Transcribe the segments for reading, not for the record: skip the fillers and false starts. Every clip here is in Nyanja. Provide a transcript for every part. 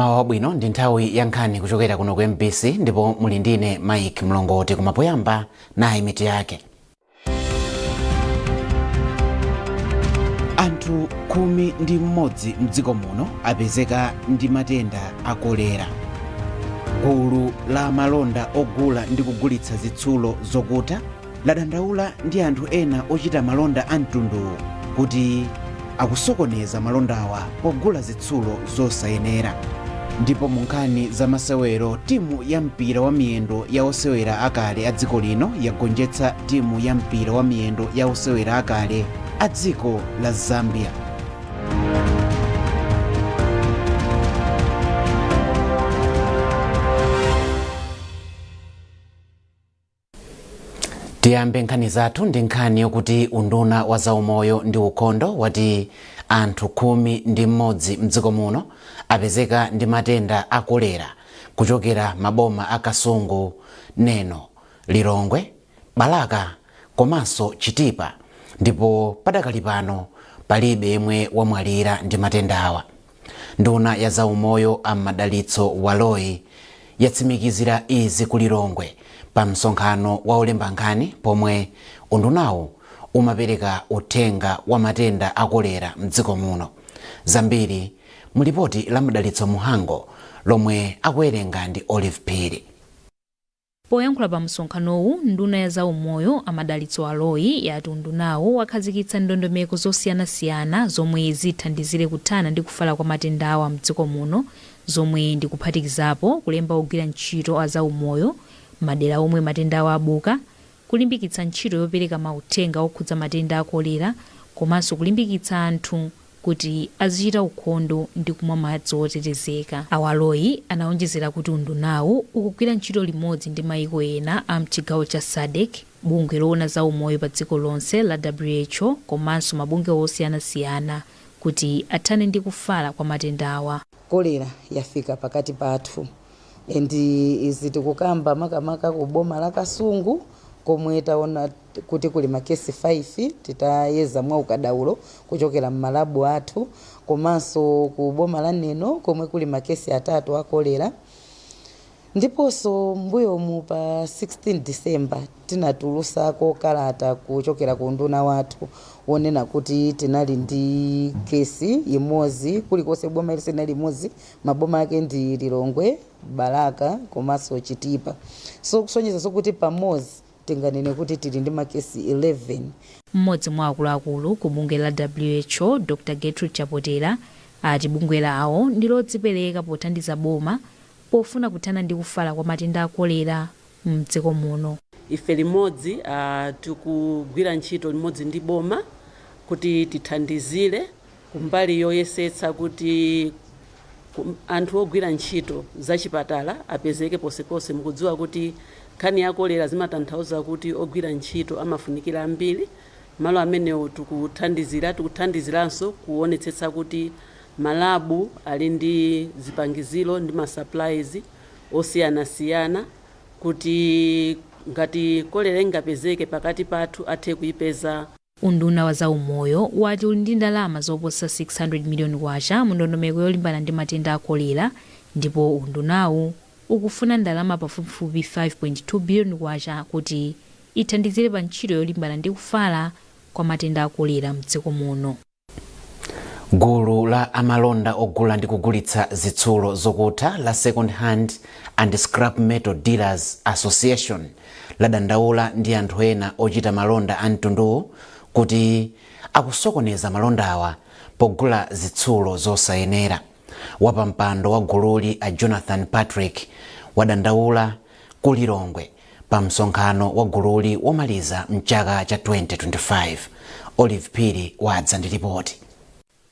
Mmawa wabwino, ndi nthawi ya nkhani kuchokera kuno ku MBC ndipo muli ndine Mike Mlongoti. Koma poyamba, nayi mitu yake. Anthu 11 mdziko muno apezeka ndi matenda a kolera. Gulu la malonda ogula ndi kugulitsa zitsulo zokutha ladandaula ndi anthu ena ochita malonda a mtunduwu kuti akusokoneza malondawa pogula zitsulo zosayenera. Ndipo mu nkhani za masewero, timu ya mpira wa miyendo ya osewera akale a dziko lino yagonjetsa timu ya mpira wa miyendo ya osewera akale a dziko la Zambia. Tiyambe nkhani zathu ndi nkhani yokuti unduna wa zaumoyo ndi ukhondo wati anthu 11 mdziko muno apezeka ndi matenda a kolera kuchokera maboma a Kasungu, Neno, Lilongwe, Balaka komanso Chitipa, ndipo padakali pano palibe yemwe wamwalira ndi matendawa. Nduna ya zaumoyo a Madalitso Baloyi yatsimikizira izi ku Lilongwe pa msonkhano wa olemba nkhani pomwe undunawu umapereka uthenga wa matenda a kolera mdziko muno. Zambiri mu lipoti la Madalitso Muhango lomwe akuwerenga ndi Olive Phiri. Poyankhula pa msonkhanowu, nduna ya zaumoyo a Madalitso Baloyi yati undunawu wakhazikitsa ndondomeko zosiyanasiyana zomwe zithandizire kuthana ndi kufala kwa matendawa mdziko muno, zomwe ndi kuphatikizapo kulemba ogwira ntchito a zaumoyo m'madera omwe matendawa abuka, kulimbikitsa ntchito yopereka mauthenga okhudza matenda a kolera komanso kulimbikitsa anthu kuti azichita ukhondo ndi kumwa madzi otetezeka. A Baloyi anaonjezera kuti undunawu ukugwira ntchito limodzi ndi maiko ena a mchigawo cha SADC, bungwe loona za umoyo pa dziko lonse la WHO komanso mabungwe osiyanasiyana kuti athane ndi kufala kwa matendawa. Kolera yafika pakati pathu and izi tikukamba makamaka ku boma la Kasungu komwe taona kuti kuli makesi 5 titayeza mwa ukadaulo kuchokera m'malabu athu, komanso ku boma la Neno komwe kuli makesi 3 a kolera. Ndiponso mbuyomu pa 16 December tinatulusako kalata kuchokera ku unduna wathu wonena kuti tinali ndi kesi imodzi kulikonse, boma iliyonse inali imodzi. Maboma ake ndi Lilongwe, Balaka komanso Chitipa, so kusonyeza kuti pamodzi tinganene kuti tili ndi makesi 11. Mmodzi mwa akuluakulu ku bungwe la WHO, Dr Gertrude Chapotera, ati bungwe lawo ndi lodzipereka pothandiza boma pofuna kuthana ndi kufala kwa matenda a kolera mdziko muno. Ife limodzi tikugwira ntchito limodzi ndi boma kuti tithandizire kumbali yoyesetsa kuti anthu ogwira ntchito zachipatala apezeke ponseponse. Mukudziwa kuti nkhani ya kolera zimatanthauza kuti ogwira ntchito amafunikira ambiri. Malo amenewo tikuthandizira, tikuthandiziranso kuonetsetsa kuti malabu ali ndi zipangiziro ndi ma supplies osiyanasiyana kuti ngati kolera ingapezeke pakati pathu athe kuipeza. Unduna wa zaumoyo wati uli ndi ndalama zoposa K600 miliyoni mu ndondomeko yolimbana ndi matenda a kolera ndipo undunawu ukufuna ndalama pafupifupi K5.2 biliyoni kuti ithandizire pa ntchito yolimbana ndi kufala kwa matenda a kolera mdziko muno. Gulu la amalonda ogula ndi kugulitsa zitsulo zokutha la Second Hand and Scrap Metal Dealers Association ladandaula ndi anthu ena ochita malonda a mtunduwu kuti akusokoneza malondawa pogula zitsulo zosayenera. Wapampando wa gululi a Jonathan Patrick wadandaula ku Lilongwe pa msonkhano wa gululi womaliza mchaka cha 2025. Olive Phiri wadza ndi ripoti.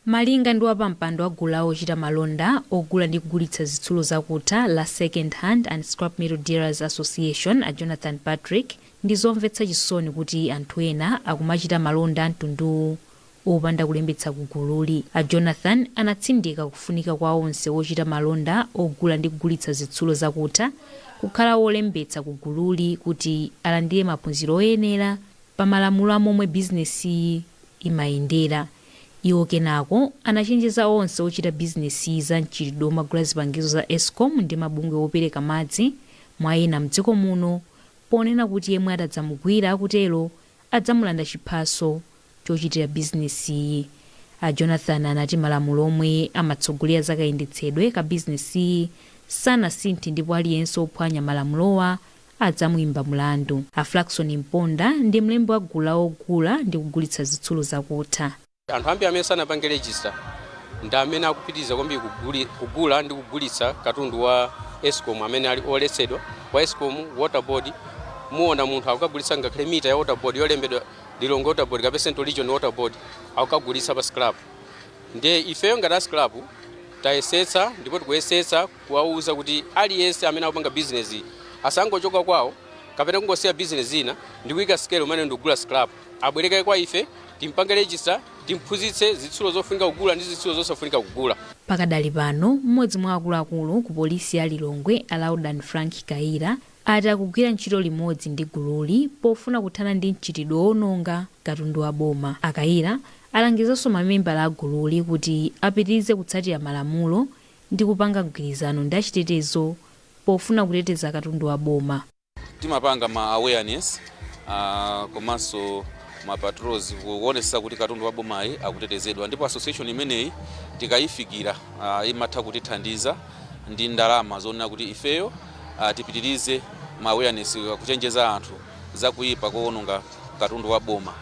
Malinga ndi wapampando wa gulu la ochita malonda ogula ndi kugulitsa zitsulo zakutha la Second Hand and Scrap Metal Dealers Association a Jonathan Patrick, ndi zomvetsa chisoni kuti anthu ena akumachita malonda a mtunduwu opanda kulembetsa ku gululi. A Jonathan anatsindika kufunika kwa onse ochita malonda ogula ndi kugulitsa zitsulo zakutha kukhala wolembetsa ku gululi kuti alandire maphunziro oyenera pa malamulo a momwe bizinesiyi imayendera. Iwo kenako anachenjeza onse ochita bizinesi za mchitidwe omagula zipangizo za Escom ndi mabungwe opereka madzi mwa ena mdziko muno, ponena kuti yemwe atadzamugwira akutero adzamulanda chiphaso chochitira bizinesiyi. A Jonathan anati malamulo omwe amatsogolera zakayendetsedwe ka bizinesiyi sanasinthe ndipo aliyense ophwanya malamulowa adzamuyimba mulandu. A Flaxon Mponda ndi mlembi wa gulu la ogula ndi kugulitsa zitsulo zakutha. Anthu ambiri amene sanapange register ndi amene akupitiriza kwambiri kugula ndi kugulitsa katundu wa Escom amene ali oletsedwa, wa Escom, Water Board. Muona munthu akukagulitsa ngakhale mita ya Water Board yolembedwa Lilongwe Water Board kapena Central Region Water Board, akukagulitsa pa scrap. Ndiye ifeyo ngati a scrap tayesetsa ndipo tikuyesetsa kuwauza kuti aliyense amene akupanga bizinesi asangochoka kwawo kapena kungosiya bizinesi ina ndi kuyika scale umene ndikugula scrap, abwereke kwa ife, timpange register, timphunzitse zitsulo zofunika kugula ndi zitsulo zosafunika kugula. Pakadali pano, mmodzi mwa akuluakulu ku polisi ya Lilongwe, Alaudan Frank Kaira, ati akugwira ntchito limodzi ndi gululi pofuna kuthana ndi mchitidwe wononga katundu wa boma. A Kaira alangizanso mamembala a gululi kuti apitirize kutsatira malamulo ndi kupanga mgwirizano ndi achitetezo pofuna kuteteza katundu wa boma. Timapanga ma awareness komanso ma patrols kuonetsa kuti katundu wa bomayi akutetezedwa, ndipo association imeneyi tikayifikira imatha kutithandiza ndi ndalama zonena kuti ifeyo tipitirize ma awareness, kuchenjeza anthu zakuyipa kowononga katundu wa boma.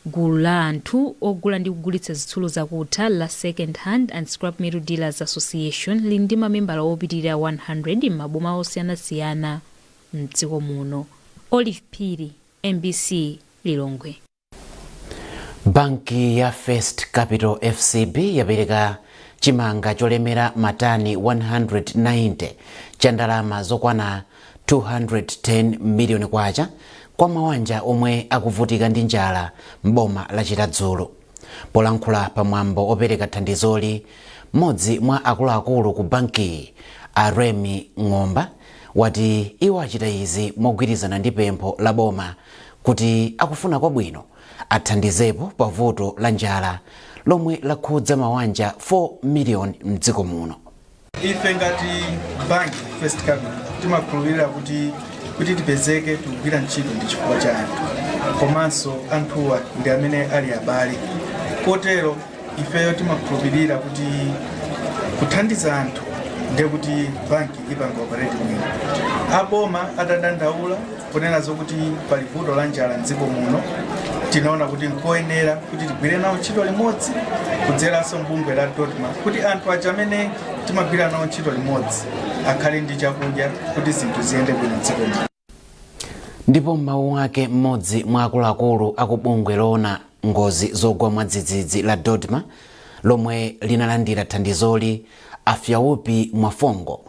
Gulu la anthu ogula ndi kugulitsa zitsulo zakutha la Second Hand and Scrap Metal Dealers Association lili ndi mamembala opitirira 100 m'maboma osiyanasiyana mdziko muno. Olive Phiri, MBC, Lilongwe. Banki ya First Capital, FCB, yapereka chimanga cholemera matani 190 cha ndalama zokwana 210 miliyoni kwacha kwa mawanja omwe akuvutika ndi njala m'boma la Chiradzulu. Polankhula pamwambo opereka thandizoli, mmodzi mwa akuluakulu ku bankiyi, a Remy Ng'omba, wati iwo achita izi mogwirizana ndi pempho la boma kuti akufuna kwabwino athandizepo pa vuto la njala lomwe lakhudza mawanja 4 miliyoni mdziko muno. Ife ngati banki, First Capital, timakhulupirira kuti tipezeke tikugwira ntchito ndi chifukwa cha anthu, komanso anthuwa ndi amene ali abale. Kotero ifeyo timakhulupirira kuti kuthandiza anthu ndiye kuti banki ipanga operate bwino. Aboma atadandaula kunena zokuti pali vuto la njala mdziko muno, tinaona kuti nkoyenera kuti tigwire nawo ntchito limodzi kudzeranso mbungwe la DoDMA, kuti anthu aja amene timagwira nawo ntchito limodzi akhale ndi chakudya, kuti zinthu ziyende bwino mdziko muno. Ndipo m'mawu ake, mmodzi mwa akuluakulu akubungwe loona ngozi zogwa mwadzidzidzi la DoDMA lomwe linalandira thandizoli, Afyaupi Mwafongo,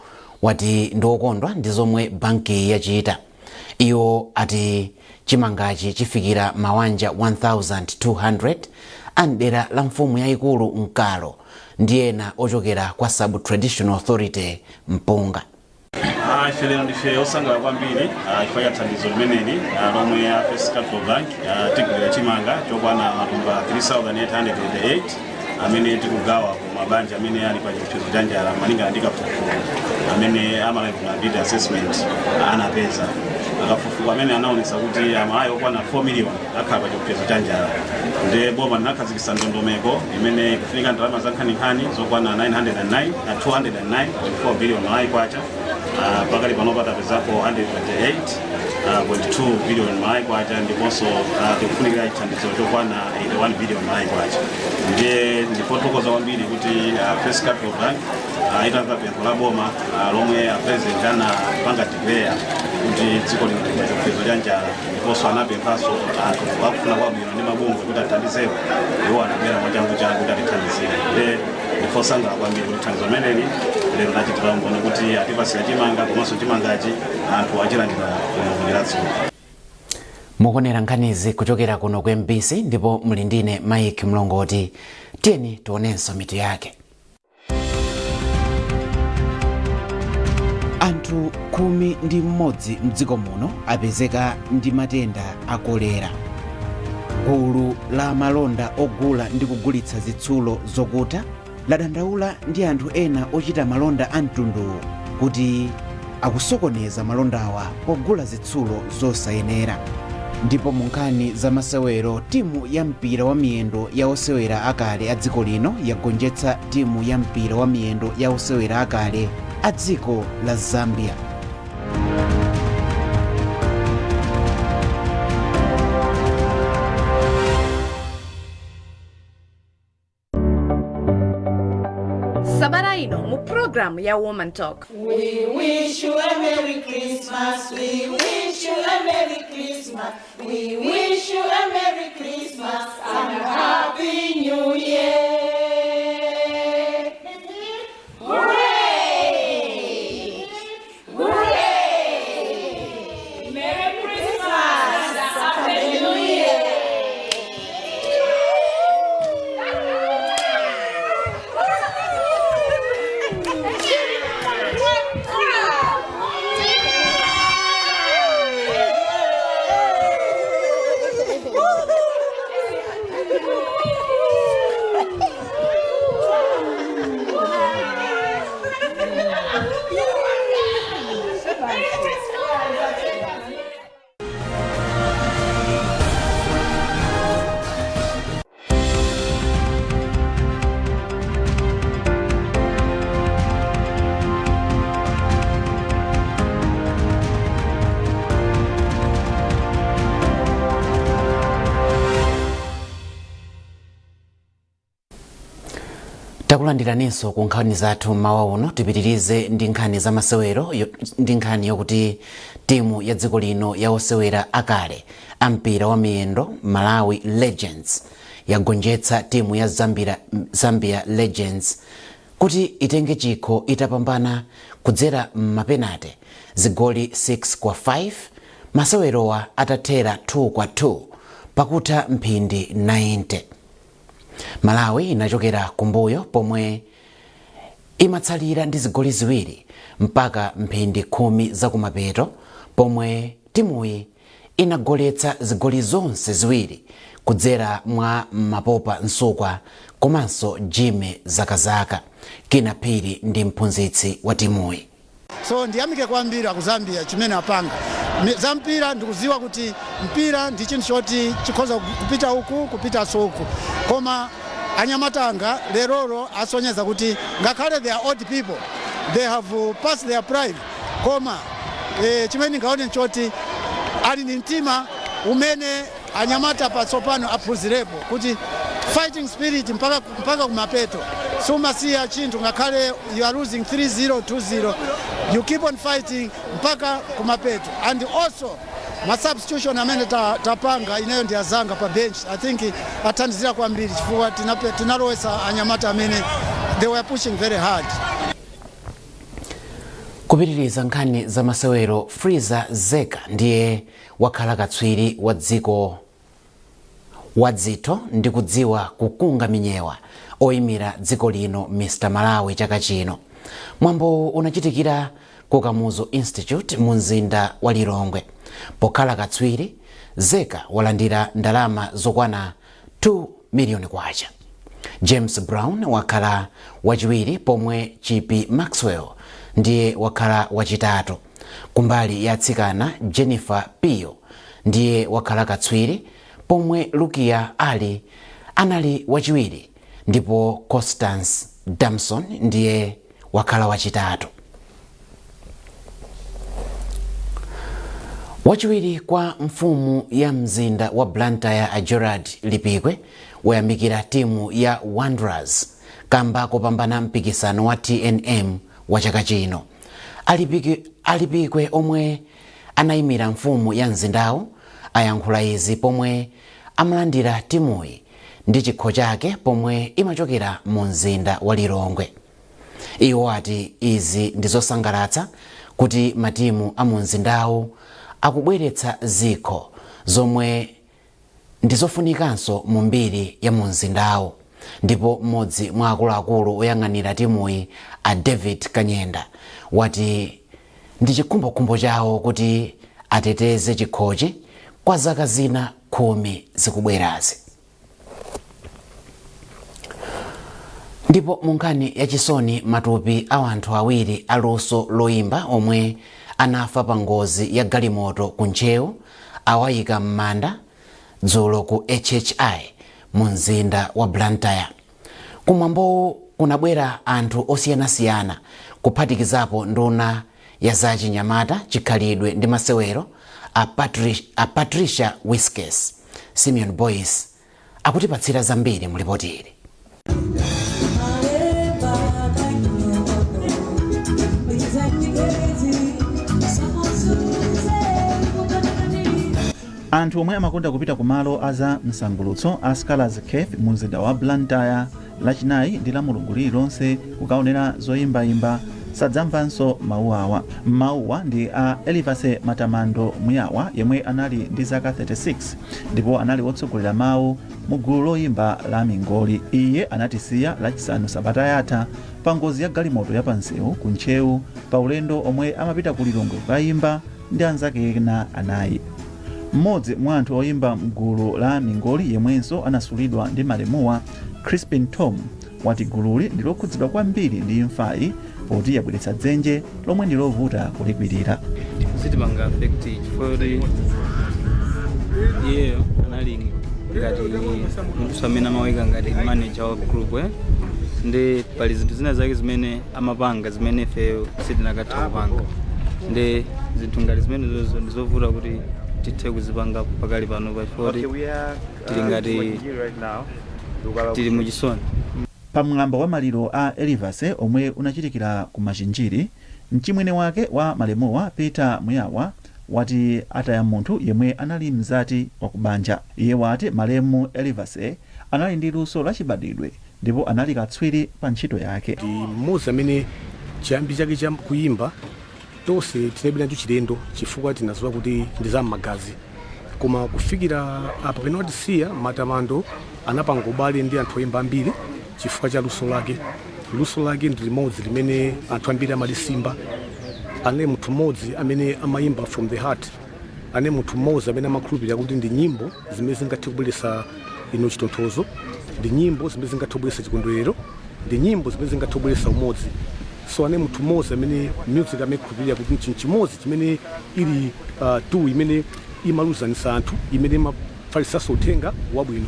wati ndi okondwa ndi zomwe banki yachita. Iwo ati chimangachi chifikira mawanja 1200 a mdera la mfumu yayikulu Nkalo ndi ena ochokera kwa Sub Traditional Authority Mpunga. Ife lero ndife osangalala kwambiri chifukwa cha thandizo limeneli lomwe a First Capital Bank tigulira chimanga chokwana matumba 3888 amene tikugawa ku mabanja amene ali pa chiopsezo cha njala, malingana ndi kafukufuku amene a Malawi Vulnerability Assessment anapeza. Akafukufuku amene anaonetsa kuti Amalawi okwana 4 million akhala pa chiopsezo cha njala. Ndiye boma linakhazikitsa ndondomeko imene ikufunika ndalama za nkhaninkhani zokwana 909 na 209.4 billion Malawi kwacha. Pakali pano patapezako 128.2 billion Malawi kwacha, ndiponso tikufunikira chithandizo chokwana 81 billion Malawi kwacha. Ndiye ndipothokoza kwambiri kuti First Capital Bank itamva pempho la boma lomwe a President anapanga declare kuti dziko lino lili pa chiopsezo cha njala, ndiponso anapemphanso anthu akufuna kwabwino ndi mabungwe kuti athandizepo, iwo anabwera mwachangu changu kuti atithandizire. Ndiye ndifosangalala kwambiri kuti thandizo limeneli lero tachitira umboni kuti atipasira chimanga, komanso chimangachi anthu achilandira kuno ku Chiradzulu. Mukuonera nkhanizi kuchokera kuno ku MBC ndipo muli ndine Mike Mlongoti. Tiyeni tionenso mitu yake. Anthu 11 mdziko muno apezeka ndi matenda a kolera. Gulu la malonda ogula ndi kugulitsa zitsulo zokuta ladandaula ndi anthu ena ochita malonda a mtunduwu kuti akusokoneza malondawa pogula zitsulo zosayenera. Ndipo mu nkhani za masewero, timu ya mpira wa miyendo ya osewera akale a dziko lino yagonjetsa timu ya mpira wa miyendo ya osewera akale a dziko la Zambia. Sabata ino mu programu ya Woman Talk. We wish you a Merry Christmas. We wish you a Merry Christmas. We wish you a Merry Christmas and a Happy New Year. Hooray! Hooray! Merry Christmas and Happy New Year. Takulandiraninso ku nkhani zathu mmawa uno. Tipitirize ndi nkhani za masewero ndi nkhani yokuti timu ya dziko lino ya osewera akale a mpira wa miyendo, Malawi Legends, yagonjetsa timu ya Zambia Legends kuti itenge chikho itapambana kudzera m'mapenate zigoli 6 kwa 5, masewerowa atathera 2 kwa 2 pakutha mphindi 90. Malawi inachokera kumbuyo pomwe imatsalira ndi zigoli 2 mpaka mphindi 10 zakumapeto, pomwe timuyi inagoletsa zigoli zonse 2 kudzera mwa Mapopa Msukwa komanso Jimmy Zakazaka. Kina Phiri ndi mphunzitsi wa timuyi. So ndiyamike kwambiri aku Zambia chimene apanga. Za mpira, ndikuziwa kuti mpira ndi chinthu choti chikhoza kupita uku, kupitanso uku, koma anyamatanga lerolo asonyeza kuti ngakhale they are old people, they have passed their prime, koma chimene ndingaone nchoti ali ndi mtima umene anyamata patsopano aphunzirepo, kuti fighting spirit mpaka kumapeto, sumasiya chinthu ngakhale you are losing 3-0, 2-0, you keep on fighting mpaka kumapeto. And also ma substitution amene tapanga ineyo ndi azanga pa bench, I think athandizira kwambiri chifukwa tinalowesa anyamata amene they were pushing very hard. Kupitiriza nkhani za masewero, Freezer Zeka ndiye wakhala katswiri wa dziko wadzitho ndi kudziwa kukunga minyewa oyimira dziko lino Mr Malawi chaka chino. Mwambo unachitikira ku Kamuzu Institute mu mzinda wa Lilongwe. Pokhala katswiri, Zeka walandira ndalama zokwana 2 miliyoni kwacha. James Brown wakhala wachiwiri, pomwe Chipi Maxwell ndiye wakhala wachitatu. Kumbali ya atsikana, Jennifer Pio ndiye wakhala katswiri, pomwe Lukia Ali anali wachiwiri ndipo Constance Damson ndiye wakhala wachitatu. Wachiwiri kwa mfumu ya mzinda wa Blantyre, a Gerard Lipikwe, wayamikira timu ya Wanderers kamba kopambana mpikisano wa TNM wa chaka chino. Alipikwe, omwe anayimira mfumu ya mzindawu, ayankhula izi pomwe amalandira timuyi ndi chikho chake pomwe imachokera mu mzinda wa Lilongwe. Iwo ati izi ndi zosangalatsa kuti matimu a mu mzindawu akubweretsa zikho zomwe ndizofunikanso mu mbiri ya mu mzindawu. Ndipo mmodzi mwa akuluakulu oyang'anira timuyi, a David Kanyenda, wati ndi chikhumbokhumbo chawo kuti ateteze chikhochi kwa zaka zina 10. 10 zikubwerazi. Ndipo mu nkhani yachisoni, matupi a anthu awiri aluso loyimba omwe anafa pa ngozi ya galimoto ku Ntcheu awayika m'manda dzulo ku HHI mu mzinda wa Blantyre. Kumwambowu kunabwera anthu osiyanasiyana, kuphatikizapo nduna ya zachinyamata, chikhalidwe ndi masewero a Patricia Wiskes. Simeon Boyce akutipatsira zambiri mu ripoti ili. Anthu omwe amakonda kupita ku malo a za msangulutso a Scholars Cafe mu mzinda wa Blantyre Lachinayi ndi la Mulungu lililonse kukaonera zoyimbayimba sadzamvanso mawu awa. Mawuwa ndi a Elivase Matamando Muyawa, yemwe anali ndi zaka 36 ndipo anali wotsogolera mawu mu gulu loyimba la Mingoli. Iye anatisiya Lachisanu sabata yatha pa ngozi ya galimoto ya pansewu ku Ntcheu pa ulendo omwe amapita ku Lilongwe kukayimba ndi anzake ena anayi. Mmodzi mwa anthu oyimba mgulu la Mingoli yemwenso anasulidwa ndi malemuwa, Crispin Tom, wati gululi ndi lokhudzidwa kwambiri ndi imfayi poti yabweretsa dzenje lomwe ndi lovuta kulikwirira. Zitipanga affect chifukwa kuti iyeyo anali ngati munthu amene amaweka ngati manager wa group, ndi pali zinthu zina zake zimene amapanga zimene ifeyo sitinakatha kupanga, ndi zinthu ngati zimenezozo ndizovuta kuti tithe kuzipanga pakali pano pachifukwa kuti tili ngati tili muchisoni. Pamwambo wa maliro a Elivase omwe unachitikira ku Machinjiri, mchimwene wake wa malemuwa, Peter Muyawa, wati ataya munthu yemwe anali mzati wakubanja. Iye wati malemu Elivase anali ndi luso lachibadwidwe ndipo anali katswiri pa ntchito yake. Ndi mmodzi amene chiyambi chake cha kuyimba tonse tinalibe nacho chilendo chifukwa tinadziwa kuti ndi za m'magazi, koma kufikira apa pamene watisiya, Matamando anapanga ubale ndi anthu oyimba ambiri chifukwa cha luso lake. Luso lake ndi limodzi limene anthu ambiri amalisimba. Anali munthu mmodzi amene amayimba from the heart. Anali munthu mmodzi amene amakhulupirira kuti ndi nyimbo zimene zingathe kubweretsa ino chitonthozo, ndi nyimbo zimene zingathe kubweretsa chikondwerero, ndi nyimbo zimene zingathe kubweretsa umodzi. So anali munthu mmodzi amene music amakhulupirira kuti chinthu chimodzi chimene ili tool imene imalumikizanitsa anthu, imene imafalitsanso uthenga wabwino.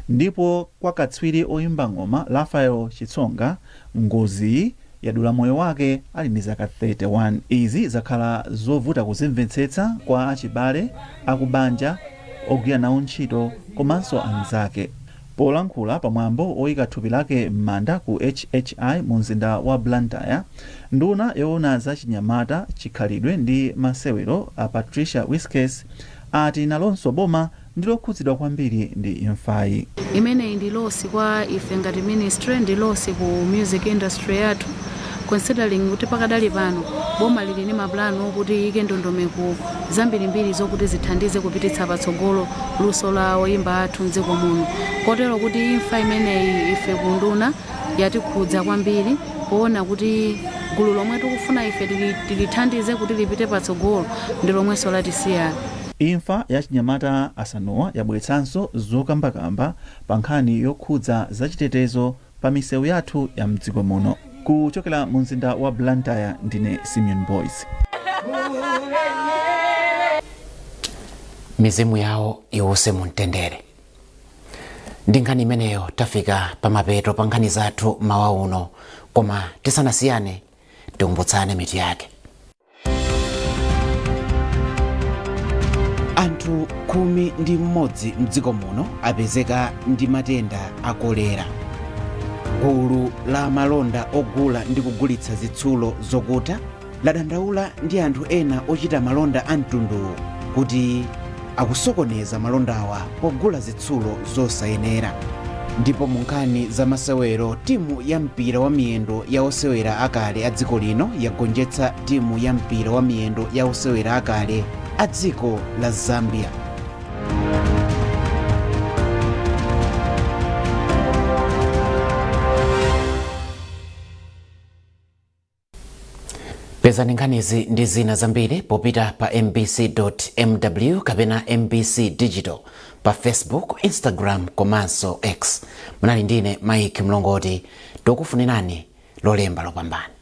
Ndipo kwa katswiri oyimba ng'oma Raphael Chitsonga, ngoziyi yadula moyo wake ali ndi zaka 31. Izi zakhala zovuta kuzimvetsetsa kwa achibale, akubanja, ogwira nawo ntchito komanso anzake. Polankhula pamwambo oyika thupi lake m'manda ku HHI mu mzinda wa Blantyre, nduna yoona za chinyamata, chikhalidwe ndi masewero a Patricia Wiskes ati nalonso boma ndi lokhudzidwa kwambiri ndi imfayi. Imeneyi ndi loss kwa ife ngati ministry, ndi loss ku music industry yathu, considering kuti pakadali pano boma lili ndi mapulani okuti iyike ndondomeko zambirimbiri zokuti zithandize kupititsa patsogolo luso la oyimba athu mdziko muno, kotero kuti imfa imeneyi ife kunduna yatikhudza kwambiri poona kuti gulu lomwe tikufuna ife tilithandize kuti lipite patsogolo ndi lomwenso latisiya. Imfa ya achinyamata asanuwa yabweretsanso zokambakamba pa nkhani yokhudza zachitetezo pa misewu yathu ya mdziko muno. Kuchokera mu mzinda wa Blantyre, ndine Simeon Boyce. Mizimu yawo iwuse mumtendere. Ndi nkhani imeneyo tafika pamapeto pa nkhani zathu mawa uno, koma tisanasiyane tikumbutsane mitu yake. Anthu 11 mdziko muno apezeka ndi matenda a kolera. Gulu la malonda ogula ndi kugulitsa zitsulo zokuta ladandaula ndi anthu ena ochita malonda a mtunduwu kuti akusokoneza malondawa pogula zitsulo zosayenera. Ndipo mu nkhani za masewero, timu ya mpira wa miyendo ya osewera akale a dziko lino yagonjetsa timu ya mpira wa miyendo ya osewera akale a dziko la Zambia. Pezani nkhanizi ndi zina zambiri popita pa mbc.mw kapena MBC Digital pa Facebook, Instagram komanso X. Munali ndine Mike Mlongoti. Tikufunirani Lolemba lopambana.